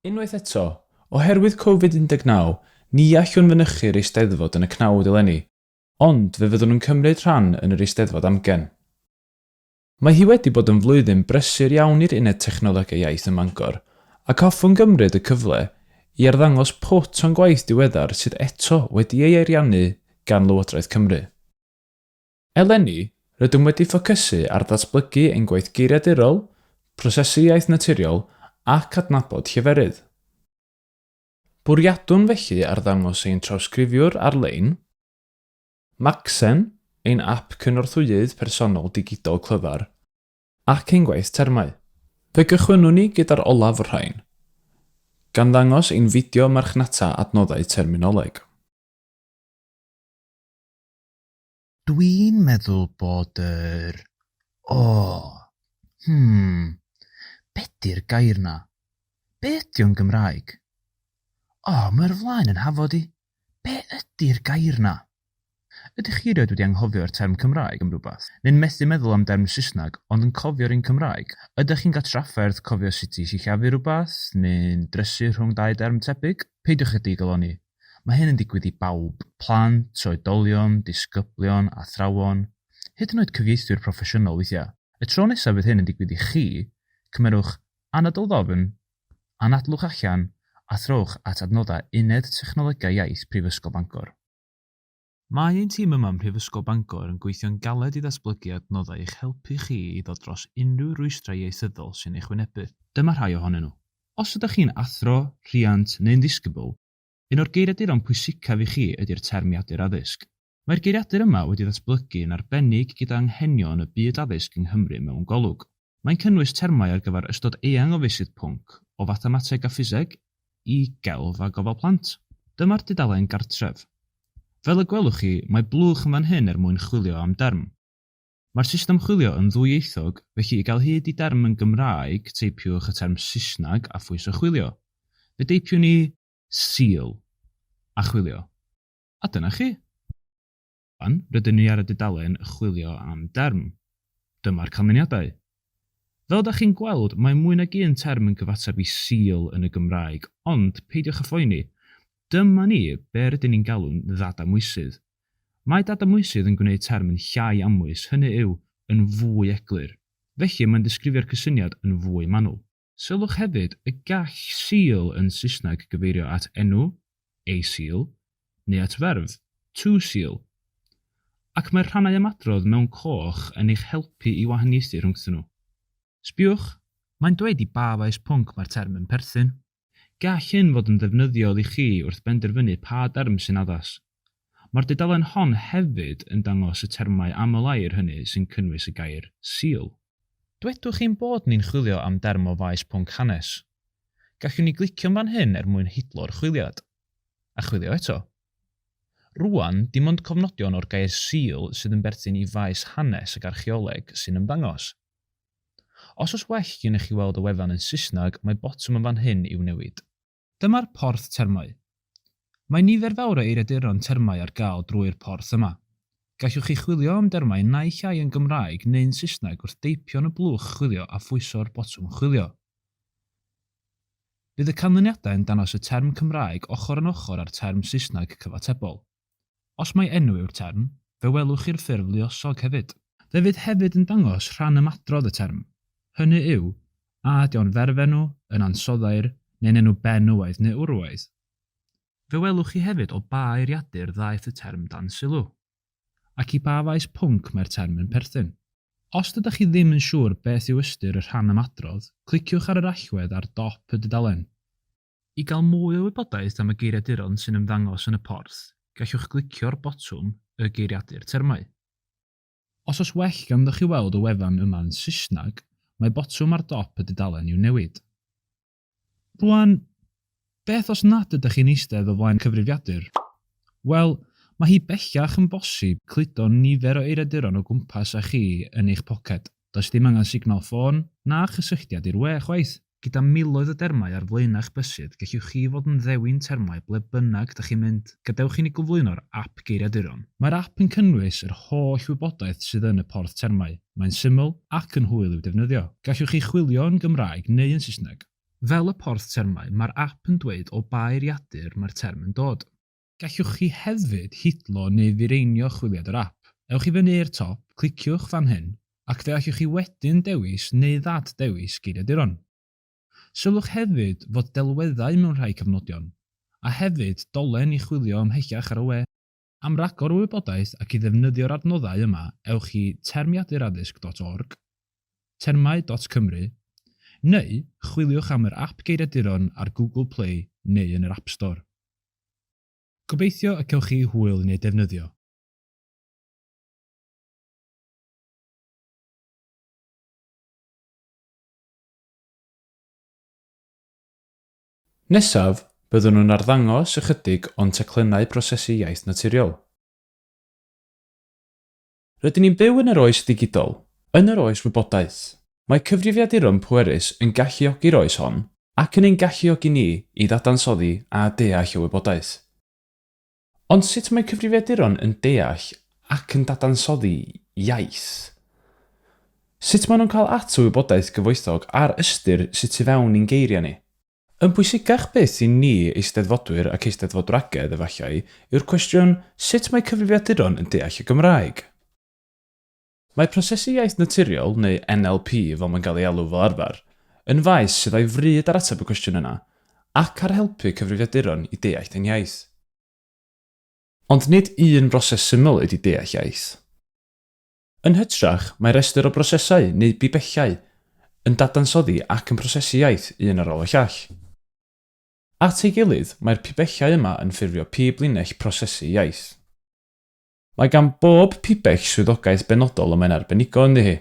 Unwaith eto, oherwydd Covid 19, ni allwn fynychu'r Eisteddfod yn y cnawd eleni, ond fe fyddwn yn cymryd rhan yn yr Eisteddfod Amgen. Mae hi wedi bod yn flwyddyn brysur iawn i'r Uned Technolegau Iaith ym Mangor, ac hoffwn gymryd y cyfle i arddangos pwt o'n gwaith diweddar sydd eto wedi ei ariannu gan Lywodraeth Cymru. Eleni, rydym wedi ffocysu ar ddatblygu ein gwaith geiriadurol, prosesu iaith naturiol ac adnabod lleferydd. Bwriadwn felly arddangos ein trawsgrifiwr ar-lein, Macsen, ein ap cynorthwyydd personol digidol clyfar, ac ein gwaith termau. Fe gychwynnwn ni gyda'r olaf o'r rhain, gan ddangos ein fideo marchnata adnoddau terminoleg. Dwi'n meddwl bod yr... O! Hmm. Be 'di'r gair 'na? Be ydy o'n Gymraeg? O, mae o'r flaen yn hafod i. Be ydy'r gair 'na? Ydych chi erioed wedi anghofio'r term Cymraeg am rywbeth? Neu'n methu meddwl am derm Saesneg ond yn cofio'r un Cymraeg? Ydych chi'n cael trafferth cofio sut i sillafu rhywbeth, neu'n drysu rhwng dau derm tebyg? Peidiwch â digalonni. Mae hyn yn digwydd i bawb, plant, oedolion, disgyblion, athrawon, hyd yn oed cyfieithwyr proffesiynol weithiau. Y tro nesaf fydd hyn yn digwydd i chi, cymerwch anadl ddofn, anadlwch allan a throwch at adnoddau Uned Technolegau Iaith Prifysgol Bangor. Mae ein tîm yma ym Mhrifysgol Bangor yn gweithio'n galed i ddatblygu adnoddau i'ch helpu chi i ddod dros unrhyw rwystrau ieithyddol sy'n eich wynebu. Dyma rhai ohonyn nhw. Os ydych chi'n athro, rhiant neu'n ddisgybl, un o'r geiriaduron pwysicaf i chi ydy'r termiadur addysg. Mae'r geiriadur yma wedi ddatblygu yn arbennig gyda anghenion y byd addysg yng Nghymru mewn golwg. Mae'n cynnwys termau ar gyfer ystod eang o feysydd pwnc, o fathemateg a ffiseg i gelf a gofal plant. Dyma'r dudalen gartref. Fel y gwelwch chi, mae blwch yn fan hyn er mwyn chwilio am derm. Mae'r system chwilio yn ddwyieithog, felly i gael hyd i derm yn Gymraeg, teipiwch y term Saesneg a phwyso chwilio. Fe deipiwn ni 'seal' a chwilio. A dyna chi! Rwan, rydyn ni ar y dudalen chwilio am derm. Dyma'r canlyniadau. Fel dach chi'n gweld, mae mwy nag un term yn gyfateb i seal yn y Gymraeg, ond peidiwch â phoeni, dyma ni, be rydyn ni'n galw'n ddadamwysydd. Mae dadamwysydd yn gwneud term yn llai amwys, hynny yw, yn fwy eglur. Felly, mae'n disgrifio'r cysyniad yn fwy manwl. Sylwch hefyd y gall seal yn Saesneg gyfeirio at enw, a seal, neu at ferf, to seal. Ac mae'r rhannau ymadrodd mewn coch yn eich helpu i wahaniaethu rhyngthyn nhw. Sbiwch, mae'n dweud i ba faes pwnc mae'r term yn perthyn. Gall hyn fod yn ddefnyddiol i chi wrth benderfynu pa derm sy'n addas. Mae'r dudalen hon hefyd yn dangos y termau aml-air hynny sy'n cynnwys y gair 'seal'. Dwedwch ein bod ni'n chwilio am derm o faes pwnc hanes. Gallwn ni glicio yn fan hyn er mwyn hidlo'r chwiliad. A chwilio eto. Rŵan, dim ond cofnodion o'r gair 'seal' sydd yn berthyn i faes hanes ac archaeoleg sy'n ymddangos. Os oes well gennych chi weld y wefan yn Saesneg, mae botwm yn fan hyn i'w newid. Dyma'r porth termau. Mae nifer fawr o eiriaduron termau ar gael drwy'r porth yma. Gallwch chi chwilio am dermau naill ai yn Gymraeg neu'n Saesneg wrth deipio yn y blwch chwilio a phwyso'r botwm chwilio. Bydd y canlyniadau yn dangos y term Cymraeg ochr yn ochr â'r term Saesneg cyfatebol. Os mai enw yw'r term, fe welwch chi'r ffurf luosog hefyd. Fe fydd hefyd yn dangos rhan ymadrodd y term, hynny yw, a ydy o'n ferfenw, yn ansoddair, neu'n enw benywaidd neu wrywaidd. Fe welwch chi hefyd o ba eiriadur ddaeth y term dan sylw, ac i ba faes pwnc mae'r term yn perthyn. Os dydych chi ddim yn siŵr beth yw ystyr y rhan ymadrodd, cliciwch ar yr allwedd ar dop y dudalen. I gael mwy o wybodaeth am y geiriaduron sy'n ymddangos yn y porth, gallwch glicio'r botwm Y Geiriadur Termau. Os oes well ganddoch chi weld y wefan yma yn Saesneg, mae botwm ar dop y dudalen i'w newid. Rwan, beth os nad ydych chi'n eistedd o flaen cyfrifiadur? Wel, mae hi bellach yn bosib cludo nifer o eiriaduron o gwmpas â chi yn eich poced. Does dim angen signal ffôn na chysylltiad i'r we chwaith. Gyda miloedd o dermau ar flaenau'ch bysedd, gellwch chi fod yn ddewin termau ble bynnag dych chi'n mynd. Gadewch i ni gyflwyno'r ap Geiriaduron. Mae'r ap yn cynnwys yr holl wybodaeth sydd yn y porth termau. Mae'n syml ac yn hwyl i'w defnyddio. Gallwch chi chwilio yn Gymraeg neu yn Saesneg. Fel y porth termau, mae'r ap yn dweud o ba eiriadur mae'r term yn dod. Gallwch chi hefyd hidlo neu fireinio chwiliad yr ap. Ewch i fyny i'r top, cliciwch fan hyn, ac fe allwch chi wedyn dewis neu ddad-dewis geiriaduron. Sylwch hefyd fod delweddau mewn rhai cofnodion, a hefyd dolen i chwilio ymhellach ar y we. Am ragor o wybodaeth ac i ddefnyddio'r adnoddau yma ewch i termiaduraddysg dot org, termau dot cymru, neu chwiliwch am yr ap geiriaduron ar Google Play neu yn yr App Store. Gobeithio y cewch chi hwyl yn eu defnyddio. Nesaf, byddwn yn arddangos ychydig o'n teclynnau prosesu iaith naturiol. Rydyn ni'n byw yn yr oes ddigidol, yn yr oes wybodaeth. Mae cyfrifiaduron pwerus yn galluogi'r oes hon ac yn ein galluogi ni i ddadansoddi a deall y wybodaeth. Ond sut mae cyfrifiaduron yn deall ac yn dadansoddi iaith? Sut maen nhw'n cael at y wybodaeth gyfoethog a'r ystyr sy tu fewn i'n geiriau ni? Yn bwysicach byth i ni eisteddfodwyr ac eisteddfodwragedd, efallai, yw'r cwestiwn sut mae cyfrifiaduron yn deall y Gymraeg? Mae prosesu iaith naturiol, neu NLP fel mae'n cael ei alw fel arfer, yn faes sydd â'i fryd ar ateb y cwestiwn yna, ac ar helpu cyfrifiaduron i deall ein iaith. Ond nid un broses syml ydy deall iaith. Yn hytrach, mae rhestr o brosesau, neu bibellau, yn dadansoddi ac yn prosesu iaith un ar ôl y llall. At ei gilydd, mae'r pibellau yma yn ffurfio pib linell prosesu iaith. Mae gan bob pibell swyddogaeth benodol y mae'n arbenigo ynddi hi.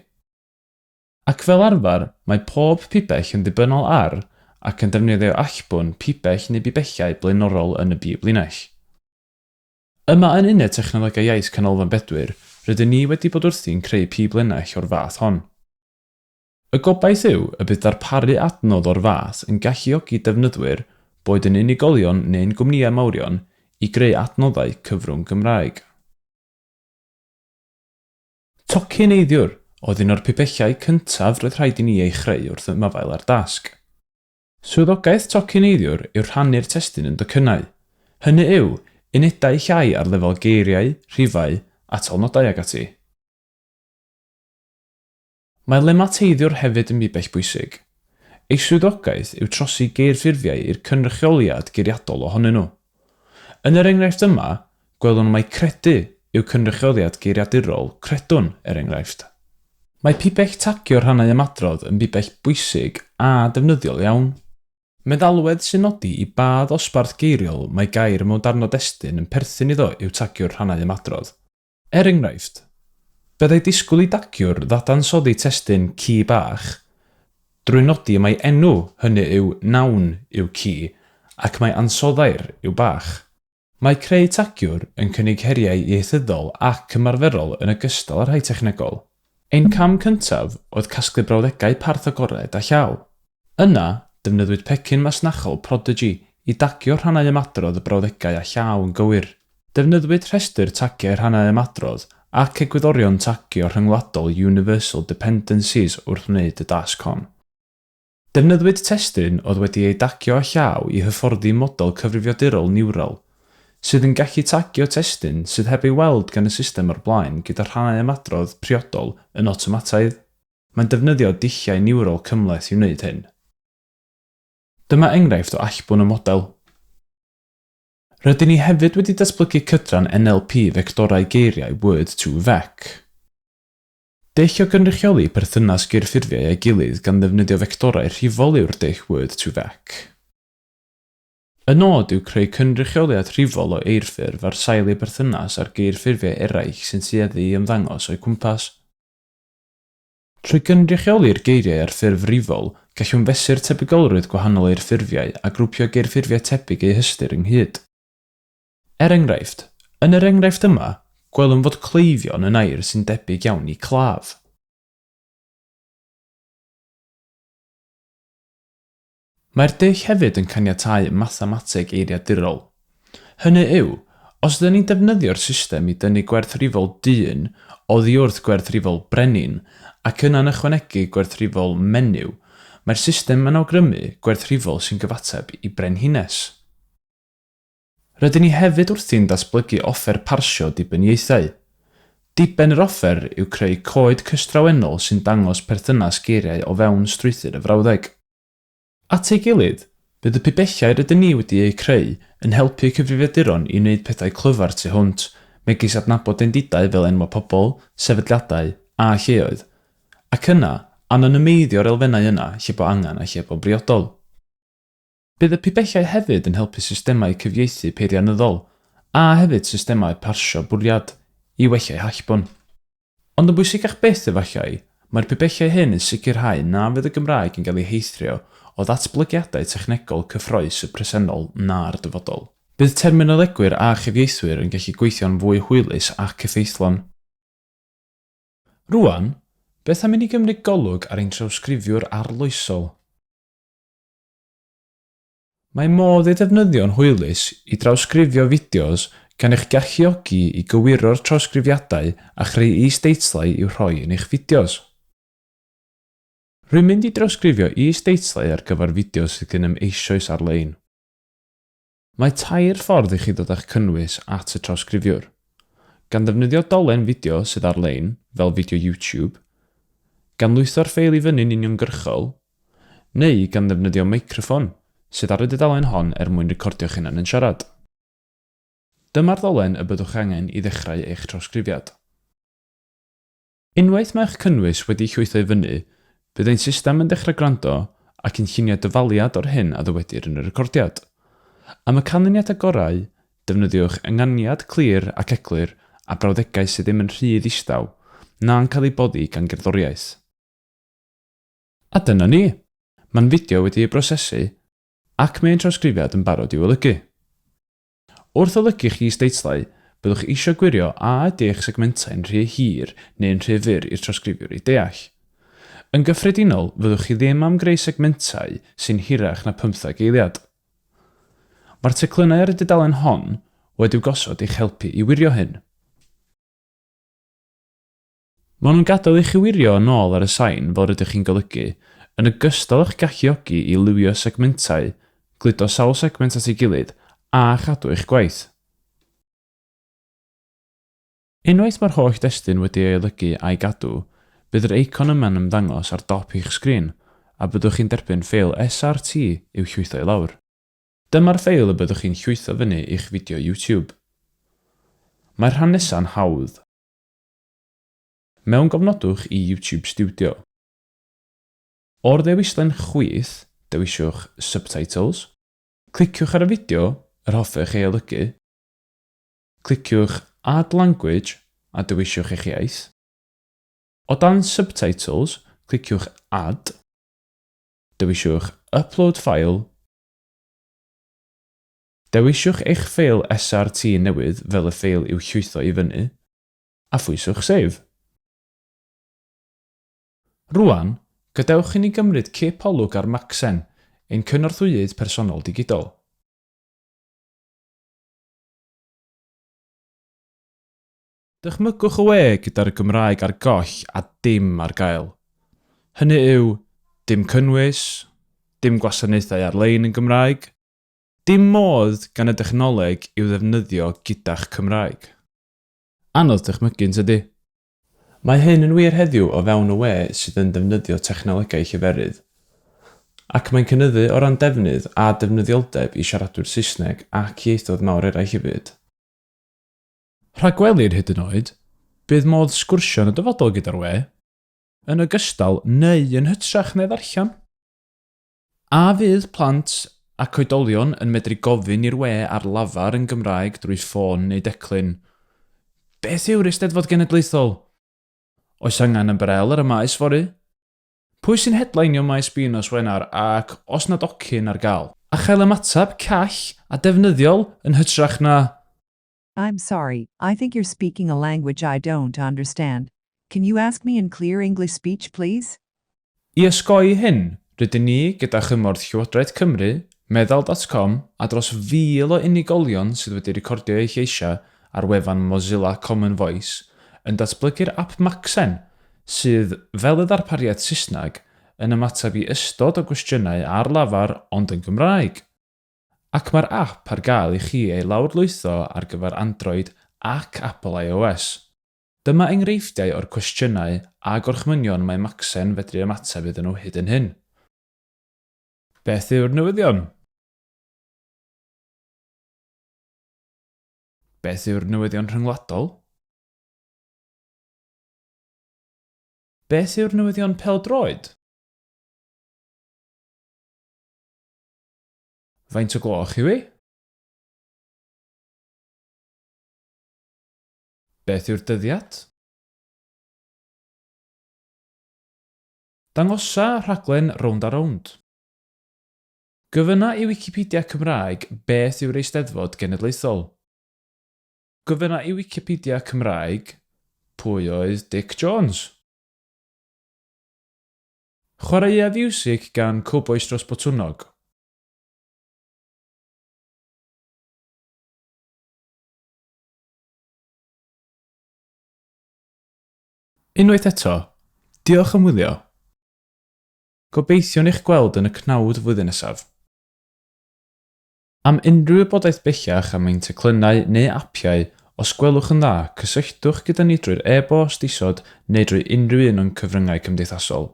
Ac fel arfer, mae pob pibell yn ddibynnol ar ac yn defnyddio allbwn pibell neu bibellau blaenorol yn y bib linell. Yma yn Uned Technolegau Iaith Canolfan Bedwyr, rydyn ni wedi bod wrthi'n creu pib linell o'r fath hon. Y gobaith yw y bydd darparu adnodd o'r fath yn galluogi defnyddwyr, boed yn unigolion neu'n gwmnïau mawrion, i greu adnoddau cyfrwng Gymraeg. Tocyn eiddiwr oedd un o'r pibellau cyntaf roedd rhaid i ni ei chreu wrth ymafael â'r dasg. Swyddogaeth tocyn eiddiwr yw rhannu'r testun yn docynnau, hynny yw, unedau llai ar lefel geiriau, rhifau, atalnodau ac ati. Mae lemateiddiwr hefyd yn bibell bwysig. Ei swyddogaeth yw trosi geirffurfiau i'r cynrychioliad geiriadol ohonyn nhw. Yn yr enghraifft yma, gwelwn mai credu yw cynrychioliad geiriadurol credwn, er enghraifft. Mae pibell tagio rhannau ymadrodd yn bibell bwysig a defnyddiol iawn. Meddalwedd sy'n nodi i ba ddosbarth geiriol mae gair mewn darn o destun yn perthyn iddo yw tagiwr rhannau ymadrodd. Er enghraifft, byddai disgwyl i dagiwr ddadansoddi testun ci bach drwy nodi mai enw, hynny yw, noun, yw ci ac mai ansoddair yw bach. Mae creu tagiwr yn cynnig heriau ieithyddol ac ymarferol yn ogystal â rhai technegol. Ein cam cyntaf oedd casglu brawddegau parth agored â llaw. Yna, defnyddiwyd pecyn masnachol Prodigy i dagio rhannau ymadrodd y brawddegau â llaw yn gywir. Defnyddiwyd rhestr tagiau rhannau ymadrodd ac egwyddorion tagio rhyngwladol Universal Dependencies wrth wneud y dasg hon. Defnyddiwyd testun oedd wedi ei dagio â llaw i hyfforddi model cyfrifiadurol niwral, sydd yn gallu tagio testun sydd heb ei weld gan y system o'r blaen gyda rhannau ymadrodd priodol yn awtomataidd. Mae'n defnyddio dulliau niwrol cymhleth i wneud hyn. Dyma enghraifft o allbwn y model. Rydyn ni hefyd wedi datblygu cydran NLP fectorau geiriau Word2Vec. Dull o gynrychioli perthynas geirffurfiau â'i gilydd gan ddefnyddio fectorau rhifol yw'r dull Word2Vec. Y nod yw creu cynrychioliad rhifol o eirffurf ar sail ei berthynas â'r geirffurfiau eraill sy'n tueddu i ymddangos o'u cwmpas. Trwy gynrychioli'r geiriau ar ffurf rifol, gallwn fesur tebygolrwydd gwahanol eirffurfiau a grwpio geirffurfiau tebyg eu hystyr ynghyd. Er enghraifft, yn yr enghraifft yma, gwelwn fod cleifion yn air sy'n debyg iawn i claf. Mae'r dull hefyd yn caniatáu mathemateg eiriadurol. Hynny yw, os ydyn ni'n defnyddio'r system i dynnu gwerth rhifol dyn oddi wrth gwerth rhifol brenin ac yna'n ychwanegu gwerth rhifol menyw, Mae'r system yn awgrymu gwerth rhifol sy'n gyfateb i brenhines. Rydyn ni hefyd wrthi'n datblygu offer parsio dibyniaethau. Diben yr offer yw creu coed cystrawennol sy'n dangos perthynas geiriau o fewn strwythur y frawddeg. At ei gilydd, bydd y pibellau rydyn ni wedi eu creu yn helpu cyfrifiaduron i wneud pethau clyfar tu hwnt, megis adnabod endidau fel enwau pobl, sefydliadau, a lleoedd, ac yna anonymeiddio'r elfennau yna lle bo angen a lle bo'n briodol. Bydd y pibellau hefyd yn helpu systemau cyfieithu peirianyddol, a hefyd systemau parsio bwriad, i wella eu hallbwn. Ond yn bwysicach byth efallai, mae'r pibellau hyn yn sicrhau na fydd y Gymraeg yn cael ei heithrio o ddatblygiadau technegol cyffrous y presennol na'r dyfodol. Bydd terminolegwyr a chyfieithwyr yn gallu gweithio'n fwy hwylus ac effeithlon. Rŵan, beth am i ni gymryd golwg ar ein trawsgrifiwr arloesol? Mae modd ei ddefnyddio'n hwylus i drawsgrifio fideos gan eich galluogi i gywiro'r trawsgrifiadau a chreu is-deitlau i'w rhoi yn eich fideos. Rwy'n mynd i drawsgrifio is-deitlau ar gyfer fideos sydd gennym eisoes ar-lein. Mae tair ffordd i chi ddod â'ch cynnwys at y trawsgrifiwr. Gan ddefnyddio dolen fideo sydd ar-lein, fel fideo YouTube, gan lwytho'r ffeil i fyny'n uniongyrchol, Neu gan ddefnyddio meicroffon sydd ar y dudalen hon er mwyn recordio'ch hunan yn siarad. Dyma'r ddolen y byddwch angen i ddechrau eich trawsgrifiad. Unwaith mae'ch cynnwys wedi llwytho i fyny, bydd ein system yn dechrau gwrando ac yn llunio dyfaliad o'r hyn a ddywedir yn y recordiad. Am y canlyniadau gorau, defnyddiwch ynganiad clir ac eglur a brawddegau sydd ddim yn rhy ddistaw, na'n cael eu boddi gan gerddoriaeth. A dyna ni! Mae'n fideo wedi ei brosesu ac mae ein trawsgrifiad yn barod i'w olygu. Wrth olygu'ch is-deitlau, byddwch eisiau gwirio a ydy eich segmentau'n rhy hir neu'n rhy fyr i'r trawsgrifiwr eu deall. Yn gyffredinol, fyddwch chi ddim am greu segmentau sy'n hirach na phymtheg eiliad. Mae'r teclynnau ar y dudalen hon wedi'w gosod i'ch helpu i wirio hyn. Maen nhw'n gadael i chi wirio yn ôl ar y sain fel rydych chi'n golygu, yn ogystal â'ch galluogi i lywio segmentau, gludo sawl segment at ei gilydd, a chadw eich gwaith. Unwaith mae'r holl destun wedi ei olygu a'i gadw, bydd yr eicon yma'n ymddangos ar dop eich sgrin, a byddwch chi'n derbyn ffeil SRT i'w llwytho i lawr. Dyma'r ffeil y byddwch chi'n llwytho fyny i'ch fideo YouTube. Mae'r rhan nesa'n hawdd. Mewngofnodwch i YouTube Studio. O'r ddewislen chwith, dewiswch Subtitles. Cliciwch ar y fideo yr hoffech ei olygu. Cliciwch Add Language a dewiswch eich iaith. O dan Subtitles, cliciwch Add. Dewiswch Upload File. Dewiswch eich ffeil SRT newydd fel y ffeil i'w llwytho i fyny. A phwyswch Save. Rŵan, gadewch i ni gymryd cip olwg ar Macsen, ein cynorthwyydd personol digidol. Dychmygwch y we gyda'r Gymraeg ar goll a dim ar gael. Hynny yw, dim cynnwys, dim gwasanaethau ar-lein yn Gymraeg, dim modd gan y dechnoleg i'w ddefnyddio gyda'ch Cymraeg. Anodd dychmygu, yn tydi? Mae hyn yn wir heddiw o fewn y we sydd yn defnyddio technolegau lleferydd, ac mae'n cynyddu o ran defnydd a defnyddioldeb i siaradwyr Saesneg ac ieithoedd mawr eraill hefyd. Rhagwelir, hyd yn oed, bydd modd sgwrsio yn y dyfodol gyda'r we, yn ogystal neu yn hytrach na'i ddarllen. A fydd plant ac oedolion yn medru gofyn i'r we ar lafar yn Gymraeg drwy ffôn neu declyn, Beth yw'r Eisteddfod Genedlaethol? Oes angen ymbarel ar y maes fory? Pwy sy'n headlineio Maes B nos Wener ac os nad docyn ar gael? A chael ymateb call a defnyddiol yn hytrach na. I'm sorry, I think you're speaking a language I don't understand. Can you ask me in clear English speech please? I osgoi hyn, rydyn ni, gyda chymorth Llywodraeth Cymru, Meddal dot com a dros 1,000 o unigolion sydd wedi recordio eu lleisiau ar wefan Mozilla Common Voice, yn datblygu'r ap Macsen, sydd, fel y ddarpariaeth Saesneg, yn ymateb i ystod o gwestiynau ar lafar ond yn Gymraeg. Ac mae'r ap ar gael i chi ei lawrlwytho ar gyfer Android ac Apple iOS. Dyma enghreifftiau o'r cwestiynau a gorchmynion mae Macsen fedru ymateb iddyn nhw hyd yn hyn. Beth yw'r newyddion? Beth yw'r newyddion rhyngwladol? Beth yw'r newyddion pêl-droed? Faint o gloch yw hi? Beth yw'r dyddiad? Dangosa rhaglen Rownd a Rownd. Gofynna i Wicipedia Cymraeg beth yw'r Eisteddfod Genedlaethol. Gofynna i Wicipedia Cymraeg pwy oedd Dic Jones. Chwaraea fiwsig gan Cowbois Dros Botwnnog. Unwaith eto, diolch am wylio. Gobeithiwn eich gweld yn y cnawd flwyddyn nesaf. Am unrhyw wybodaeth bellach am ein teclynnau neu apiau, os gwelwch yn dda, cysylltwch gyda ni drwy'r e-bost isod neu drwy unrhyw un o'n cyfryngau cymdeithasol.